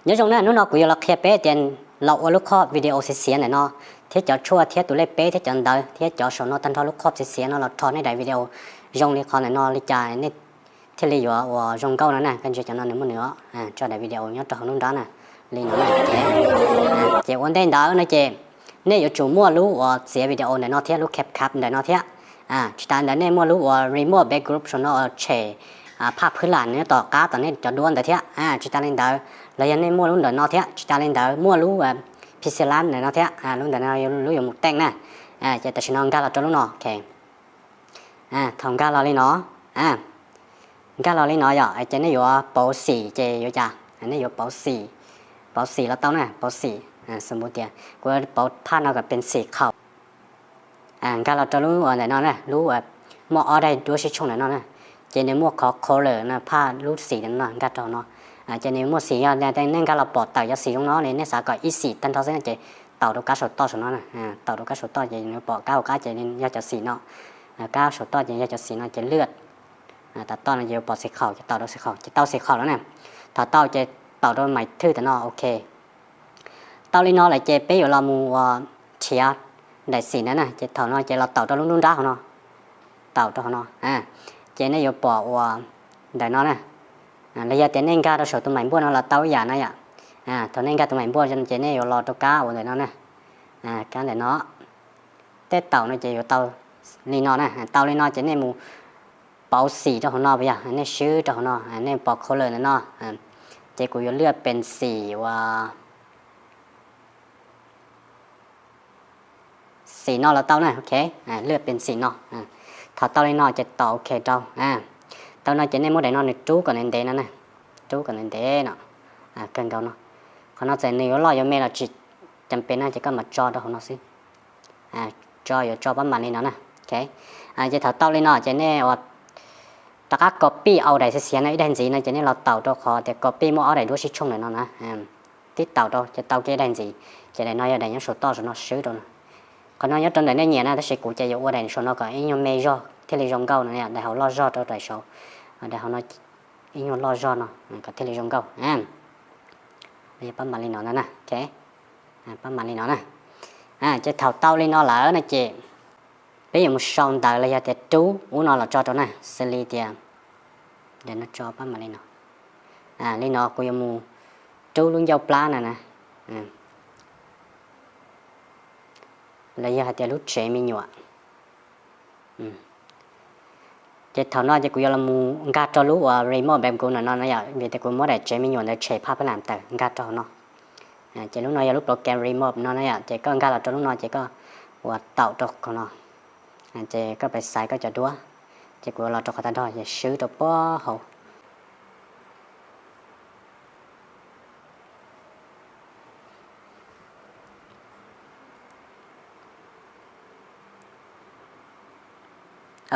Nyob zoo na, hnub no kuv yuav los qhia peb tias los ua lub khoj video xiav xiav ntawm no, thiab cov tshuaj thiab tus lej peb thiab cov ntawv thiab cov saum no tag nrho lub khoj xiav xiav no los rho nej daim video zoo li qhov ntawm no li cas nej thiaj li yuav ua zoo nkauj no na. Koj ntsia cov no nws muaj nws os, tso daim video nyob rau hauv nruab nrab na, li no na. Ces ua ntej ntawd no ces nej yuav tsum muaj lub uas txiav video ntawm no thiab lub CapCut ntawm no thiab. Tsis tas ntawd nej muaj lub uas remove background saum no uas tshem phaj phwb lam nyob tom qab tom nej cov duab ntawd thiab. Tsis tas li ntawd los yog nej muaj lub ntawm no thiab, tsis tas li ntawd muaj lub Pixelab ntawm no thiab, lub ntawm no lub yuav mus teej na. Ces tam sim no nkag los rau lub no. Thaum nkag los li no, nkag los li no yom, ces nej yuav pauv xim ces yuav cas, nej yuav pauv xim, pauv xim los tau na, pauv xim. Xws li tias kuv pauv phaj no kom pees xim khaum. Nkag los rau lub uas ntawm no na, lub muaj ob daim duab sib tshooj ntawm no na, ces nws muaj qhov color no, phaj lub xim ntawm no nkag rau hauv no. Ces nws muaj xim, yog nej nkag los pom tawm cov xim zoo no li nej xav kom ib xim tag nrho xwb no ces taus rau kab saum toj saum no, taus rau kab saum toj ces nws pom kab hauv qab ces yog cov xim no, kab saum toj ces yog cov xim no ces lwaj tom toj no ces yuav pom xim khaum ces taus rau xim khaum ces tau xim khaum lawm na. Thaum tau ces taus rau maim thwj tam no, ok. Tau li no lawm ces peb yuav los mus uas nrhiav daim xim ntawd na, ces thaum no ces los taus rau lub nruab nrab hauv no, taus rau hauv no, ces nej yuav pom uas ntawm no na, los yog tias nej nkag rau saum tus maim npuaj no los tau ib yam na yom. Thaum nej nkag tus maim npuaj ces nej yuav los rau kab uas ntawm no na, kab ntawm no, tej taus no ces yuav tau li no na, tau li no ces nej mus pauv xim rau hauv no puas yog, nej swb rau hauv no, nej pom color ntawm no, ces kuv yuav lwaj pees xim uas xim no los tau na, ok, lwaj pees xim no. Thaum tau li no ces taus ok rau. Tau no ces nej muab daim no nws rub kom ntev ntev no na, rub kom ntev ntev no, kawg nkaus no. Qhov no txawm nws yuav loj yuav me los tsis cas pes na, ces koj mam tso rau hauv no xwb. Tso yuav tso pab mam li no na, ok. Ces thaum tau li no ces nej ua rov qab copy au daim xiav xiav no ib daim ntxiv no ces nej los taus rau qhov tias copy muaj ob daim duab sib tshooj ntawm no na, tib taus rau ces tau kiag ib daim ntxiv, ces daim no yog daim nyob saum toj saum no swb rau no. Qhov no nyob rau ntawm nej nyiam na, tab sis kuv ces yuav ua daim saum no kom ib nyuag me zog thiaj li zoo nkauj no, daim hauv loj zog rau daim saud, daim hauv no ib nyuag loj zog no kom thiaj li zoo nkauj. Pab mam li no na, ok, pab mam li no na. Ces thaum tau li no lawm no ces peb yuav mus sau ntawv los yog tias rub ub no los tso rau na, xws li tias, no tso pab mam li no. Li no kuv yuav mus rub lub ncauj plab no na, los yog hais tias lub tsev me nyuam. Ces thaum no ces kuv yuav los mus nkag rau lub uas remove background no no yom, vim tias kuv muab daim tsev me nyuam ntawd tshem phaj phwb lam tawm nkag rau hauv no. Ces lub no yog lub program remove no no yom, ces koj nkag los rau lub no ces koj ua taus rau qhov no, ces koj pes xaiv koj cov duab, ces kuv ua los rau qhov tag nrho ces swb rau puag hauv.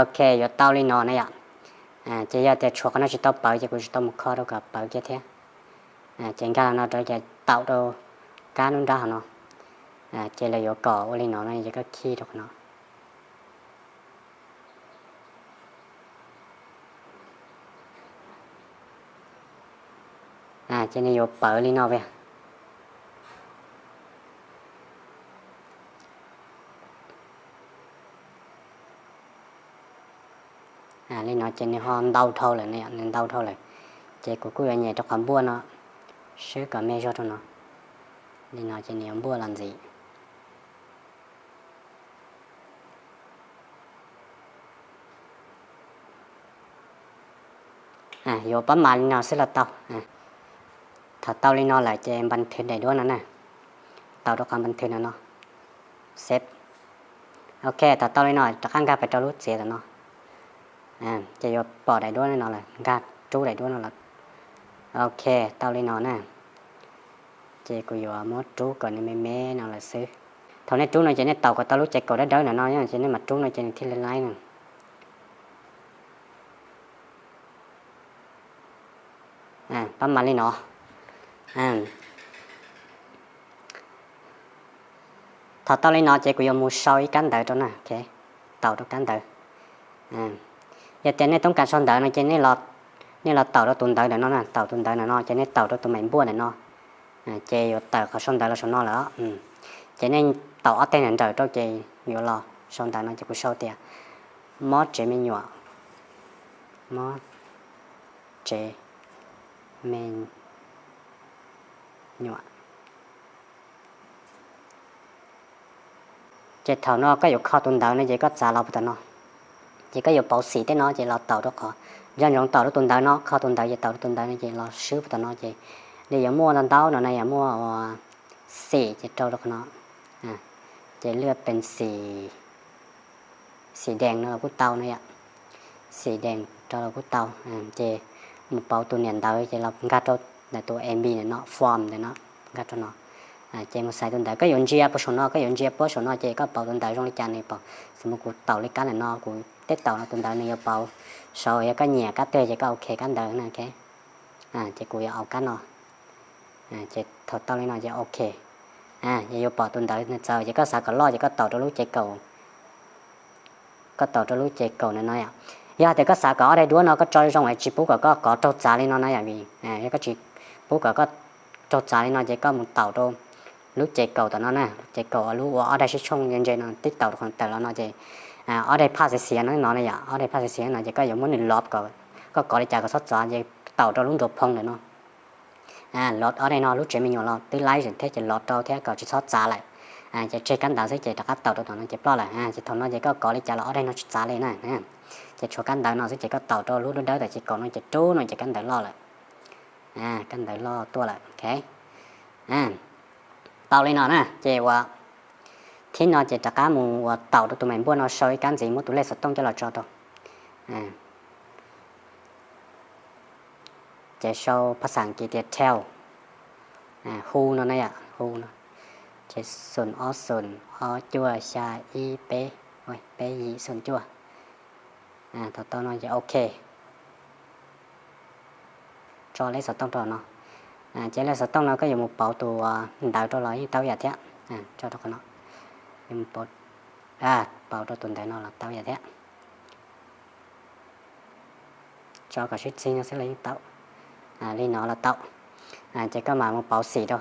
Ok, yuav tau li no na yom. Ces yog tias tshuav qhov no tsis tau pawv ces kuv tsis tau mus kho rau kom pawv kiag thiab. Ces nkag los no rau ces taus rau kab nruab nrab hauv no. Ces lawv yuav kom ua li no no ces koj khij rau qhov no. Ces nws yuav pawv li no. Li no ces nws ho ntau dhau lawm, nws ntau dhau lawm. Ces kuv kuj yuav nyem rau qhov npuaj no, swb kom me zog rau no. Li no ces nws yuav npuaj los ntxiv. Yuav pab mas li no xwb los tau. Thaum tau li no lawm ces npas thwv daim duab no na, taus rau qhov npas thwv no no, xeb. Ok, thaum tau li no rov qab nkag pes rau lub txiav tam no. Ces yuav pom daim duab no lawm, nkag rub daim duab no lawm. Ok, tau li no na. Ces kuv yuav muab rub kom nws me me no lawm xwb. Thaum nej rub no ces nej taus kom tau lub ces kaum dawb dawb no no ces nej mam rub no ces nws thiaj li laib no. Pab mas li no. Thaum tau li no ces kuv yuav mus sau ib kab ntawv rau na, taus rau kab ntawv. Yog tias nej toob kas sau ntawv no ces nej los taus rau tus ntawv ntawm no na, taus tus ntawv ntawm no ces nej taus rau tus maim npuaj ntawm no. Ces yuav tawm qhov sau ntawv los saum no lawm. Ces nej taus ob teg nrawm rau ces yuav los sau ntawv no ces kuv sau tias mob tsev me nyuam, mob tsev me nyuam. Ces thaum no koj yuav kho tus ntawv no ces koj txav los puag tom no, ces koj yuav pauv xim tej no ces los taus rau qhov, nco ntsoov taus rau tus ntawv no, kho tus ntawv ces taus rau tus ntawv no ces los swb puag tom no ces li yuav muaj ntau ntau no na, yuav muaj ua xim ces rau rau qhov no, ces lwaj pees xim, xim dees no los kuj tau no yom, xim dees rau los kuj tau. Ces mus pauv tus niam ntawv ces los nkag rau ntawm tus M B ntawm no, form ntawm no, nkag rau no. Ces mus xaiv tus ntawv koj yuav ntsia puag saum no, koj yuav ntsia puag saum no ces koj pauv tus ntawv zoo li cas nws pauv. Xws mus kuv taus li kab ntawm no, kuv teb taus no tus ntawv nws yuav pauv saud, yog koj nyiam kab twg ces koj ok kab ntawd na. Ces kuv yuav au kab no, ces thaum tau li no ces ok. Yog yuav pom tus ntawv nws txawv ces koj xav kom loj ces koj taus rau lub ces kaum, koj taus rau lub ces kaum ntawm no yom. Yog hais tias koj xav kom ob daim duab no koj tso zoo es tsis pub kom koj kov raug txav li no na yom, vim yog koj tsis pub kom koj raug txav li no ces koj mus taus rau lub ces kaum tom no na, ces kaum lub ua ob daim sib tshooj ntse ntse no tib taus rau qhov tawm los no ces ob daim phaj xiav xiav no no na yom, ob daim phaj xiav xiav no ces koj yuav muab nws lob kom koj kov li cas kom txhob txav ces taus rau lub nruas phoo ntawm no. Lob ob daim no lub tsev me nyuam los twb laib zem thiab ces lob rau thiab kom tsis txhob txav lawm. Ces tseg kab ntawv xwb ces rov qab taus rau tom no ces ploj lawm. Ces thaum no ces koj kov li cas los ob daim no tsis txav li na. Ces tshuav kab ntawv no xwb ces koj taus rau lub dawb dawb tom ces kaum no ces rub no ces kab ntawv loj lawm. Kab ntawv loj tuaj lawm, ok. Tau li no na ces ua thib no ces rov qab mus ua taus rau tus me npuaj no sau ib kab ntxiv muab tus lej xov tooj coj los tso rau. Ces sau phaj xaj Askiv tias tell, hu no na yom, hu no. Ces xoom ob xoom ob cuaj xya ib peb, peb yim xoom cuaj. Thaum tau no ces ok, tso lej xov tooj rau no. Ces lej xov tooj no koj yuav mus pauv tus ntawv rau los yeej tau ib yam thiab. Tso rau qhov no, yuav mus pauv, pauv rau tus ntawv no los tau ib yam thiab. Tso kom sib txig no xwb los yeej tau. Li no los tau. Ces koj mam mus pauv xim rau.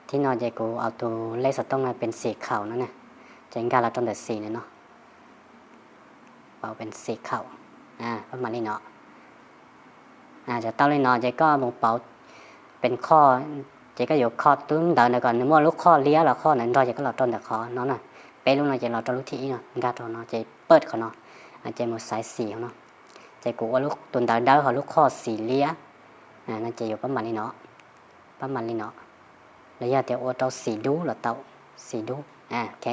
Thib no ces kuv au tus lej xov tooj no pees xim khaum no na, ces nkag los rau ntawm xim ntawm no, pauv pees xim khaum, mam li no. Ces tau li no ces koj mus pauv pees qhoj, ces koj yuav kho tus ntawv ntawd kom nws muaj lub qhoj liab los qhoj ntawd nrog ces koj los rau ntawm qhov no na. Peb lub no ces los rau lub thib ib no, nkag rau no ces pawj qhov no, ces mus xaiv xim no. Ces kuv ua tus ntawv dawb hos lub qhoj xim liab no ces yuav pab mam li no, pab mam li no. Los yog tias ua rau xim dub los tau, xim dub. Ok,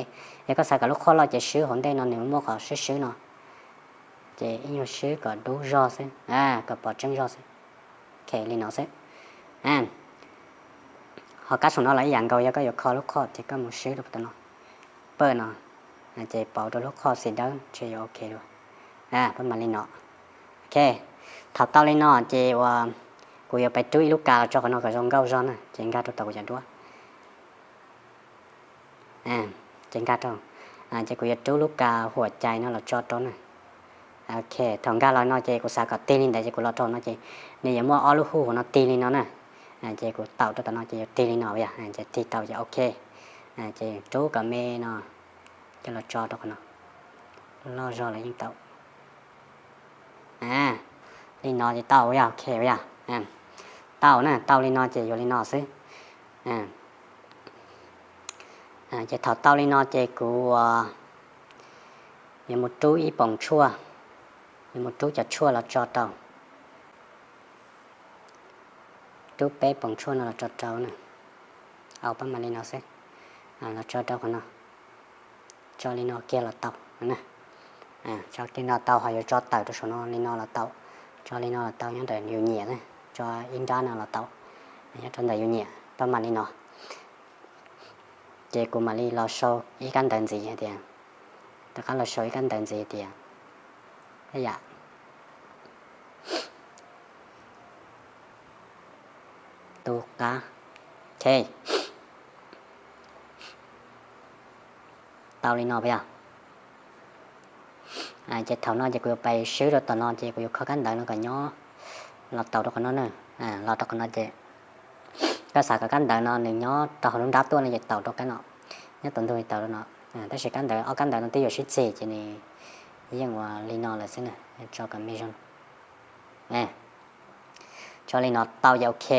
yog koj xav kom lub qhoj loj ces swb hauv ntej no nws muaj qhov swb swb no, ces ib nyuag swb kom dub zog xwb, kom pom tseeb zog xwb. Ok, li no xwb. Ho kab saum no los ib yam nkaus, yog koj yuav kho lub qhoj ces koj mus swb rau tom no, pawj no, ces pauv rau lub qhoj xim dawb ntshe yuav ok dua. Pab mam li no. Ok, thaum tau li no ces ua, kuv yuav pais rub ib lub kas los tso qhov no kom zoo nkauj zog na, ces nkag rau tom kuv cov duab. Ces nkag rau, ces kuv yuav rub lub kas huam cai no los tso rau na. Ok, thaum nkag los no ces kuv xav kom tig li ntawd ces kuv los rau no ces nws yuav muaj ob lub hu hauv no tig li no na. Ces kuv taus rau tom no ces yuav tig li no yog, ces tig tau ces ok. Ces rub kom me no coj los tso rau qhov no, loj zog los yeej tau. Li no ces tau yog, ok yog. Tau na, tau li no ces yuav li no xwb. Ces thaum tau li no ces kuv yuav mus rub ib poom tshuaj, yuav mus rub cov tshuaj los tso rau. Rub peb poom tshuaj no los tso rau na. Au pab mam li no xwb. Los tso rau qhov no. Tso li no kiag los tau na. Tso kiag no tau, ho yuav tso tawm rau saum no li no los tau. Tso li no los tau, nyob ntawm yus nyiam na. Tso ib nrab no los tau, nyob rau ntawm yus nyiam, pab mam li no. Ces kuv mam li los sau ib kab ntawv ntxiv hais tias, rov qab los sau ib kab ntawv ntxiv tias, yam tu qab. Ok, tau li no puas yog? Ces thaum no ces kuv yuav pais swb rau tom no ces kuv yuav kho kab ntawv no kom nyob los tau rau qhov no na. Los rau qhov no ces Koj xav kom kab ntawv no nws nyob rau hauv lub nrab tuaj no ces taus rau kab no, nyob tau ntug taus rau no. Tab sis kab ntawv, ob kab ntawv no twb yuav sib txig ces nws yeej ua li no lawm xwb na. Tso kom me zoo, tso li no tau ces ok.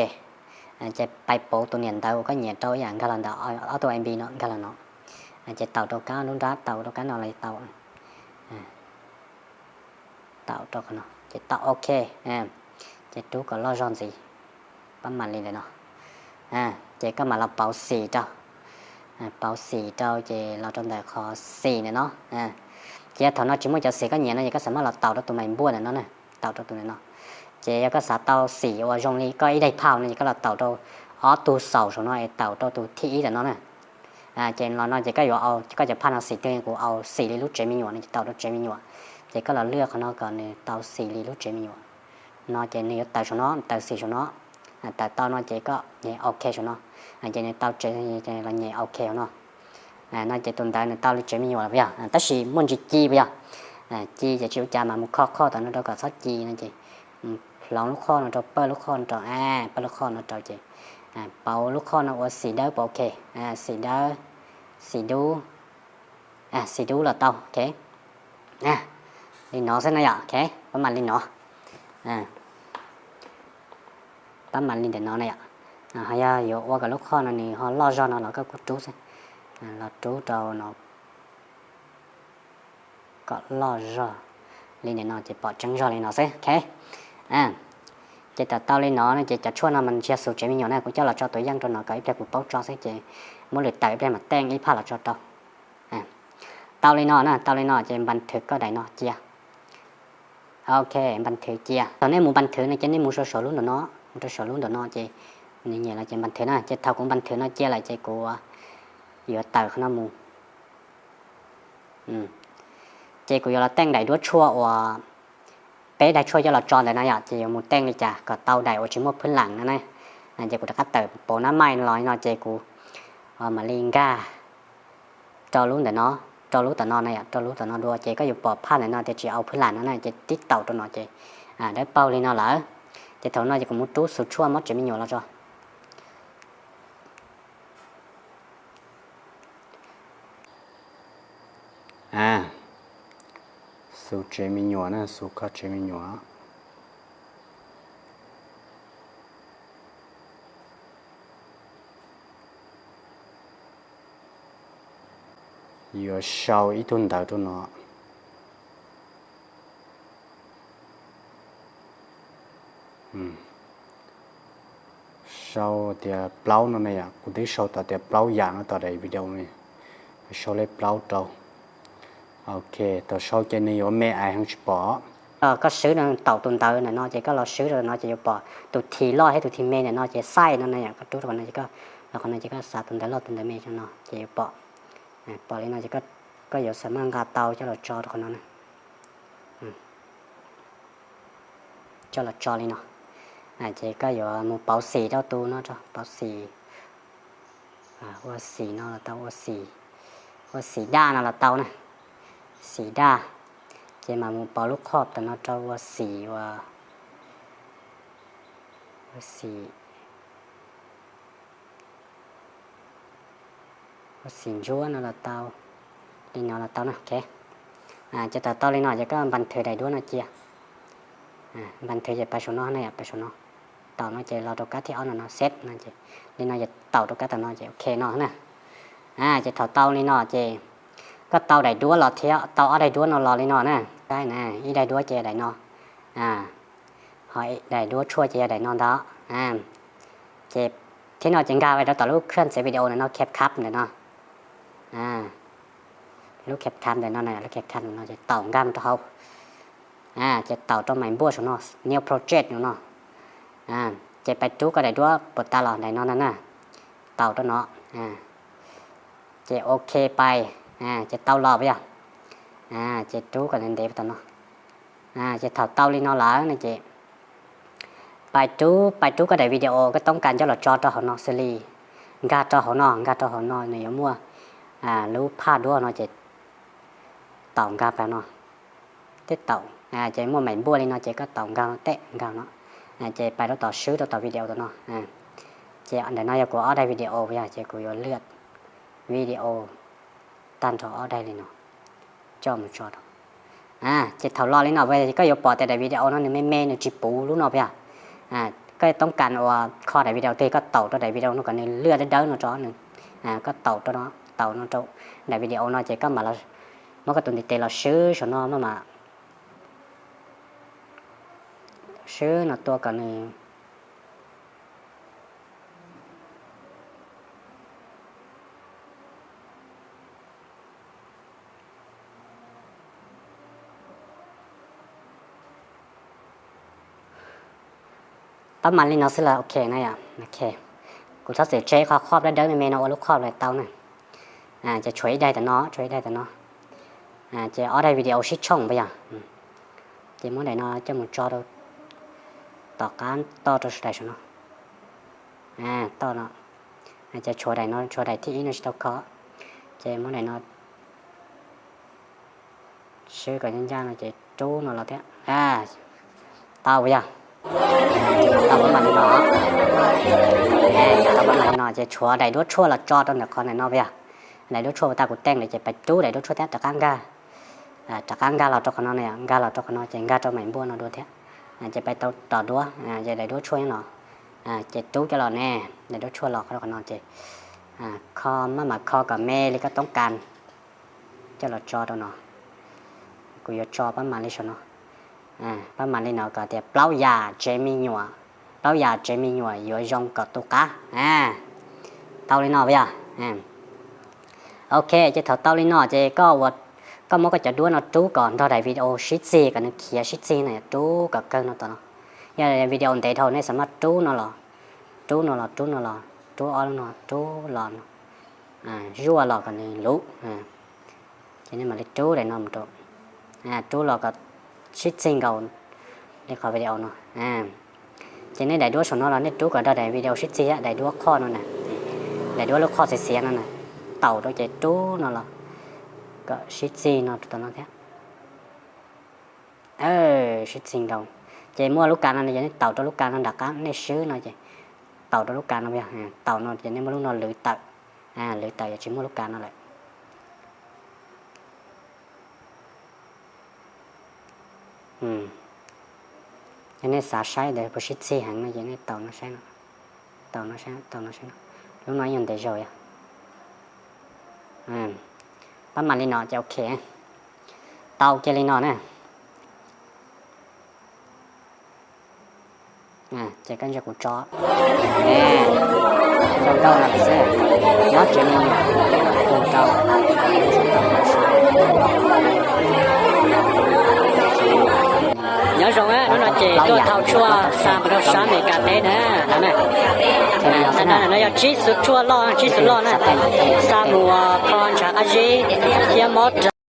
Ces pais pauv tus niam ntawv uas koj nyiam rau ib yam nkag los ntawm ob tug M B no nkag los no. Ces taus rau kab lub nrab, taus rau kab no los tau. Taus rau qhov no ces tau ok. Ces rub kom loj zog ntxiv, pab mam li ntawm no. Ces koj mam los pauv xim rau, pauv xim rau ces los rau ntawm qhov xim ntawm no. Ces yog thaum no tsis muaj cov xim koj nyiam no ces koj xav maj los taus rau tus mais npuaj ntawm no na, taus rau tus ntawm no. Ces yog koj xav tau xim uas zoo li koj ib daim phaj no ces koj los taus rau ob tug xaus saum no es taus rau tus thib ib ntawm no na. Ces los no ces koj yuav, koj cov phaj no xim twg, kuv au xim li lub tsev me nyuam no ces taus rau tsev me nyuam. Ces koj los lwaj qhov no kom nws tau xim li lub tsev me nyuam no ces nws yuav tawm saum no, tawm xim saum no. Tawm tau no ces koj nyem ok saum no, ces nws tau tsev, los nyem ok no. No ces tus ntawv nws tau li tsev me nyuam lawm puas yog? Tab sis muaj ntsis ci puas yog? Ci ces tsis ua cas mas mus kho qhoj tom no rau kom txhob ci no ces hloov lub qhoj no rau, pawj lub qhoj no rau, pawj lub qhoj no rau ces pauv lub qhoj no ua xim dawb puas ok? Xim dawb, xim dub, xim dub los tau, ok. Li no xwb na yom, ok, pab mam li no. Pab mam li ntawm no na yom. Ho yog yuav ua kom lub qhoj no nws ho loj zog no los koj kuj rub xwb, los rub rau no kom loj zog li ntawm no ces pom tseeb zog li no xwb, ok. Ces tawm tau li no no ces cov tshuaj no mas nws tsis yog xus tsev me nyuam na, kuv coj los tso tus yeej rau no kom ib pliag kuv paub tso xwb ces muab lwm tawm ib pliag mam teej ib phaj los tso rau. Tau li no na, tau li no ces npas thwv koj daim no cia. Ok, npas thwv cia. Thaum nej mus npas thwv no ces nej mus rau saum lub ntawm no, mus rau saum lub ntawm no ces nws nyem los ces npas thwv na. Ces thaum kuv npas thwv no cia lawm ces kuv yuav tawm qhov no mus. Ces kuv yuav los teej daim duab tshuaj uas peb daim tshuaj coj los tso ntawm no yom, ces yuav mus teej li cas kom tau daim uas tsis muaj phwb lam no na. Ces kuv rov qab tawm pauv nab maij no los li no ces kuv mam li nkag rau lub ntawm no, rau lub tom no na yom, rau lub tom no dua ces koj yuav pom phaj ntawm no tias tsis au phwb lam no na ces tib taus rau no ces dawb paug li no lawm. Ces thaum no ces kuv mus rub xus tshuaj mob tsev me nyuam los tso. Xus tsev me nyuam na, xus kho tsev me nyuam. Yuav sau ib tug ntawv rau no. Sau tias plaub no ne yom, kuv twb sau tau tias plaub yam no tom daim video ne, sau lej plaub rau. Ok, thaum sau ces nws yuav me ais heev tsis pom. Koj swb no, taus tus ntawv ntawm no ces koj los swb rau no ces yuav pom tus thim loj thiab tus thim me ntawm no ces xaij no na yom, koj rub rau qhov no ces koj, los qhov no ces koj xav tus ntawv loj tus ntawv me no ces yuav pom. Pom li no ces koj yuav xav maj nqa tau coj los tso rau qhov no na. Coj los tso li no. Ces koj yuav mus pauv xim rau tus no, pauv xim, ua xim no los tau, ua xim, ua xim daj no los tau na. Xim daj. Ces mam mus pauv lub qhoj tom no rau ua xim, ua, ua xim, ua xim ntsuab no los tau, li no los tau na, ok. Ces thaum tau li no ces koj npas thwv daim duab no cia. Npas thwv ces pais saum no na yom, pais saum no. Taus no ces los rau kab thib ob no no, save no ces li no ces taus rau kab tom no ces ok no na. Ces thaum tau li no ces koj tau daim duab los thiab, tau ob daim duab no los li no na. Saib na, ib daim duab ces daim no, ho daim duab tshuaj ces yog daim no ntag. Ces thib no ces nkag rau tom lub khaj txev video ntawm no, CapCut ntawm no. Lub CapCut ntawm no, lub CapCut ntawm no ces taus nkag mus rau hauv. Ces taus rau mais npuaj saum no, New Project no no. Ces pais rub koj daim duab puas tas los daim no na, taus rau no. Ces ok pais, ces tau los puas yog? Ces rub kom ntev ntev tom no. Ces thaum tau li no lawm no ces pais rub, pais rub koj daim video koj toob kas coj los tso rau hauv no xws li nkag rau hauv no, nkag rau hauv no nws yuav muaj lub phaj duab no ces taus nkag pais no. Tib taus, ces muaj mais npuaj li no ces koj taus nkag no, teb nkag no. Ces pais rau tom swb rau tom video tom no. Ces ntawm no yog kuv ob daim video yog ces kuv yuav lwaj video tag nrho ob daim li no coj mus tso rau. Ces thaum los li no koj yuav pom tias daim video no nws me me nws tsis puv lub no puas yog? Koj toob kas uas kho daim video twg koj taus rau daim video no kom nws lwaj dawb dawb no rau nws, koj taus rau no, taus no rau daim video no ces koj mam muab koj tus ntiv tes los swb saum no maj mam swb no tua kom nws Pab mam li no xwb los ok na yom. Kuv txhob txwm tseg qhov khob dawb dawb me me no ua lub khob los tau na. Ces tshuav ib daim tam no, tshuav ib daim tam no. Ces ob daim video sib tshooj puas yog? Ces muab daim no coj mus tso rau tom qab toj rau daim saum no. Toj no, ces tshuav daim no, tshuav daim thib ib no tsis tau kho. Ces muab daim no swb kom ncaj ncaj no ces rub no los thiab. Tau puas yog? Tau pab mam li no. Tau pab mam li no ces tshuav daim duab tshuaj los tso rau ntawm qhov ntawm no puas yog? Daim duab tshuaj uas tag kuv teej lawm ces pais rub daim duab tshuaj thiab rov qab nkag, rov qab nkag los rau qhov no, nkag los rau qhov no ces nkag rau maim npuaj no dua thiab. Ces pais tau tom duab, ces daim duab tshuaj nyob no. Ces rub coj los ne, daim duab tshuaj los rau qhov no ces kho maj mam kho kom me li koj toob kas coj los tso rau no. Kuv yuav tso pab mam li saum no. Pab mam li no kom tias plaub yam tsev me nyuam, plaub yam tsev me nyuam yuav zoo kom tu qab. Tau li no puas yog? Ok, ces thaum tau li no ces koj ua, koj muab koj cov duab no rub kom nrog daim video sib txig kom nws khiav sib txig no, rub kom kawg no tom no. Yog video ntev dhau nej xav maj rub no los, rub no los, rub no los, rub ob lub no, rub los no, zuaj los kom nws luv. Ces nej mam li rub daim no mus rau, rub los kom sib txig nkaus li qhov video no. Ces nej daim duab saum no los nej rub kom nrog daim video sib txig, daim duab qhoj no na, daim duab lub qhoj xiav xiav no na, taus rau ces rub no los kom sib txig no rau tom no thiab. Sib txig nkaus. Ces muaj lub kas no ces nej taus rau lub kas no nram qab nej swb no ces taus rau lub kas no, taus no ces nej muab lub no lwv tawm, lwv tawm yog tsis muaj lub kas no lawm. Yog nej xav saib ntawd puas sib txig heev no ces nej taus no saib no, taus no saib, taus no saib no. Lub no yeej ntev zaus yog. Pab mam li no ces ok. Tau kiag li no na. Ces koj ntsia kuv tso. Zoo nkauj no xwb. Nyob tsev me nyuam, zoo nkauj. Nyob zoo, hnub no ces tuaj thau tshuaj xa mus rau sab Amelikas teb na. No yog tsib xuv tshuaj loj, tsib xuv loj na. Xa mus kho ntshav qab zib thiab mob